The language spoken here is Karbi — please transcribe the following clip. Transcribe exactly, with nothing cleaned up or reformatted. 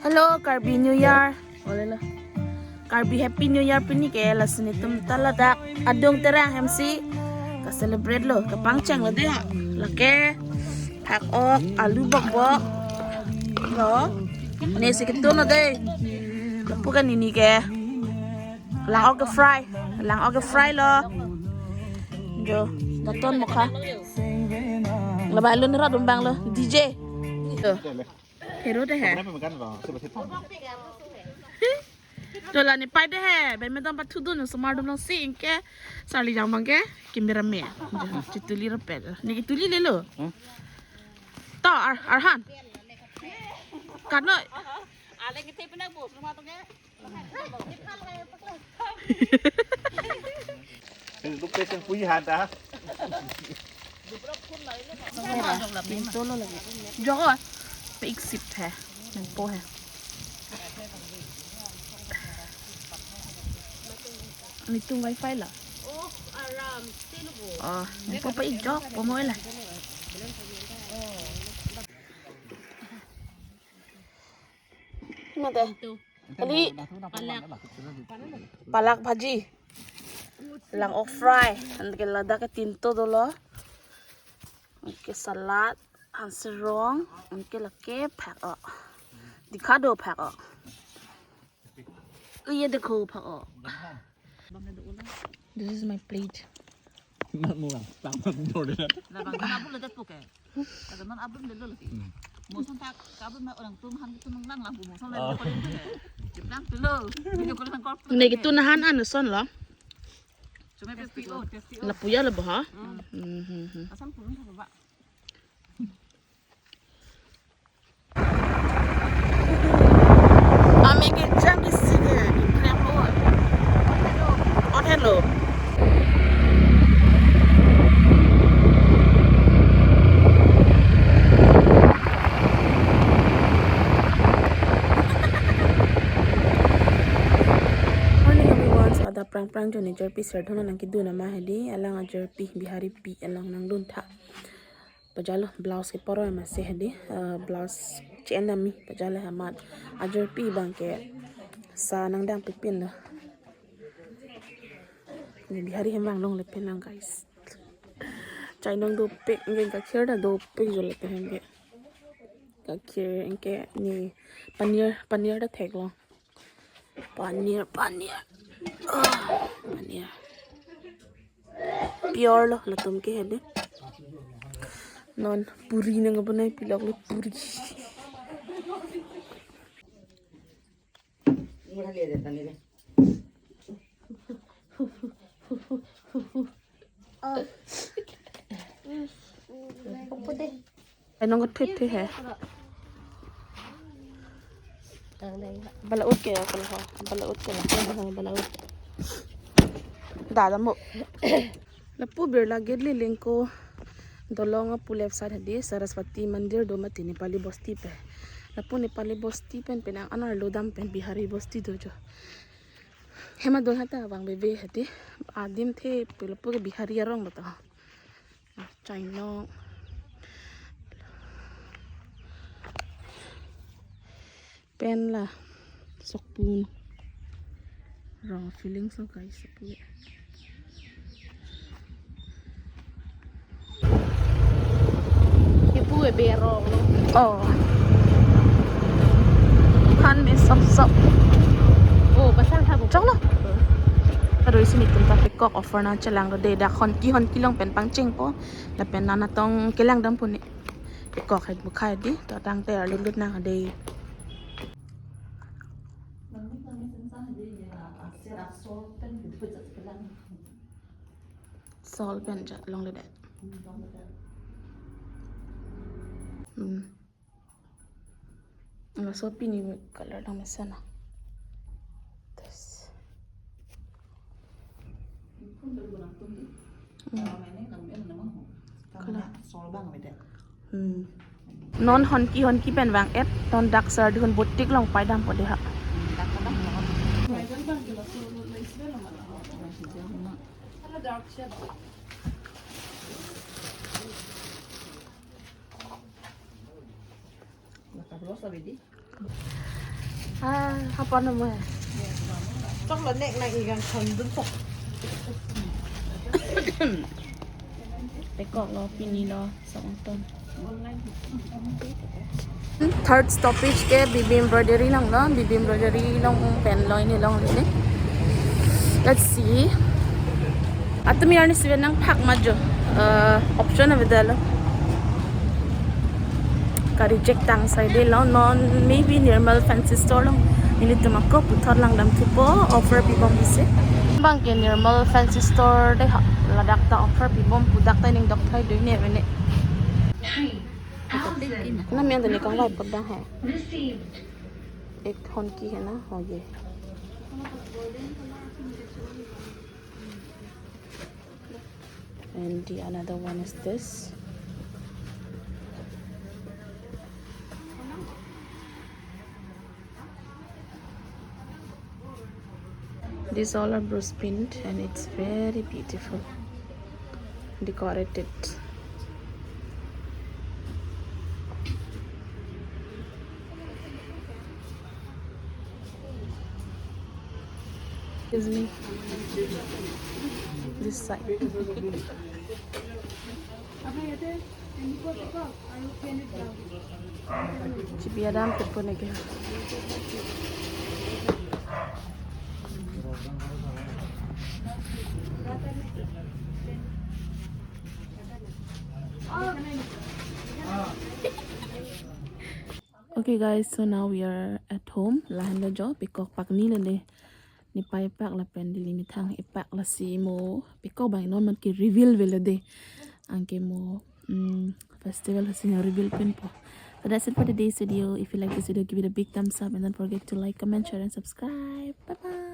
Hello, Karbi New Year. Olelo. Karbi Happy New Year pini ke, lasi netum ta ladak adung terang hemsi ka-celebrate lo, kapangcheng lo dei ha. Lake phak-ok, alu bokbok. Lo. Ne si ketun lo dei. Lapu ke nini ke lang-ok ke-fry. Lang-ok ke-fry lo. Jo, daton mokha. Laba alun rat umbang lo. D J. Tuh. Hero dei he. Tola ne pai dei he. Ben medam pathu dun osomar dun long si anke. Sarli jang bang ke. Camera me. Chituli rapet. Ne ketuli lelo. Hmm? To Ar Arhan. Kano. Ale ngi te pina bos rumah to ke. Look, patient pui handa. Pintu lo lagi. Joko. Pe ik sip he. Nangpo he. Nitum wifi la. Oh, nangpo pe ik jok po mo la. Mate. Kali. Palak. Palak bhaji. Lang-ok fry. Anke ladak ke tinto dolo. Anke salad. Ansi rong. Anke lake phak-ok. Dikha do phak-ok. Ye dekho phak-ok. This is my plate. Mat mo bang, tama mo deh. Labang kana bule det puke. Kada non abum delo lagi. Hmm. Moson tak kabum na orang tum han tum nang lang bu moson. Oh. Lagi ko deh. Jepang delo. Video call nang call. Ne ketun han an son lo. Cuma P P O, P P O. Lapu ya lo bo ha. Hmm. Hmm, hmm, hmm. Asam pulung apa, Pak? Ame kejang ke sini, di Krem Road. Oh, hello. Morning, everyone. So, adap prangprang joni ajirpi serdhona nangkedun ama hedi, alang ajirpi Bihari pi along nangduntha. Pajalo blouse ke poro ma se hedi, eh, blouse chen nami pajalo amat ajirpi bang ke sa nangdang pipin lo. Ne Bihari hem vang longle pen lang, guys. Chainong dopik, anke gakhir ta dopik jo le pen hem ke. Gakhir anke ne paneer, paneer ta thek lo. Paneer, paneer. Ah, paneer. Pure lo, latum ke hedi. Non puri nang apa nai pilok lo puri. Anong thut thut he. Balaut ke kalau ho, balaut ke lah, balaut. Dada mo. Lapu Birla Gate le lengko dolong apu left side hedi Saraswati Mandir do mati Nepali Bosti pe. Lapu Nepali Bosti pen penang anerlo dam pen Bihari Bosti do jo. Hema dun hata vang bebe hedi. Adim the pe lapu ke Bihari arong lo to. Chainong. Pen la sokpun. Wrong feeling so guys, sokpun. Ipu e berong lo. Oh. Han me sop sop. Oh, pasang ha bu. Chok lo. Aduh, isi netum ta pekok offer nangchelang do dei, dak honki honki along pen pangchengpo. Lapen nana tong kelang dam puni. Pekok het bukhai di, to tangte arlut lut nang dei. Sol pen ja longle det. Hmm. Laso pini color dang mesen na. Tes. Hmm. Color. Hmm. Non honki honki pen vang et, non dak sar dihun butik long pai dampo dei ha. Ah, hapon mo hai. Choklo nek nang igang kham dun to. Pekok lo, pini lo, song ton. Third stoppage ke Bibi Embroidery along lo, Bibi Embroidery along pen lo ini along ini. Let's see. Atumi arni seven nangphak ma jo. Uh, option available. Ka reject tang side lo non, maybe Nirmal Fancy Store along. Nelitum ako puthot langdam thupo, offer pibom isi. Bang ke Nirmal Fancy Store de ha, ladak ta offer pibom pu dak ta ning dok thai do ne mene. Three thousand. Na men tadi kang vai put dah hai. Received. Ek hon ki hai na, oh ye. And the another one is this. These all are brush paint and it's very beautiful, decorated. Excuse me. This side. Chibi adam tepo neke. Okay guys, so now we are at home. Lahenlo jo, pekok pakni lo de. Nepei pak lapen Lily methang epak, lasi mo pekok abang non man ke reveal avelo de. Anke mo, mm, festival hasi reveal pinpo. So that's it for today's video. If you like this video, give it a big thumbs up and don't forget to like, comment, share and subscribe. Bye bye.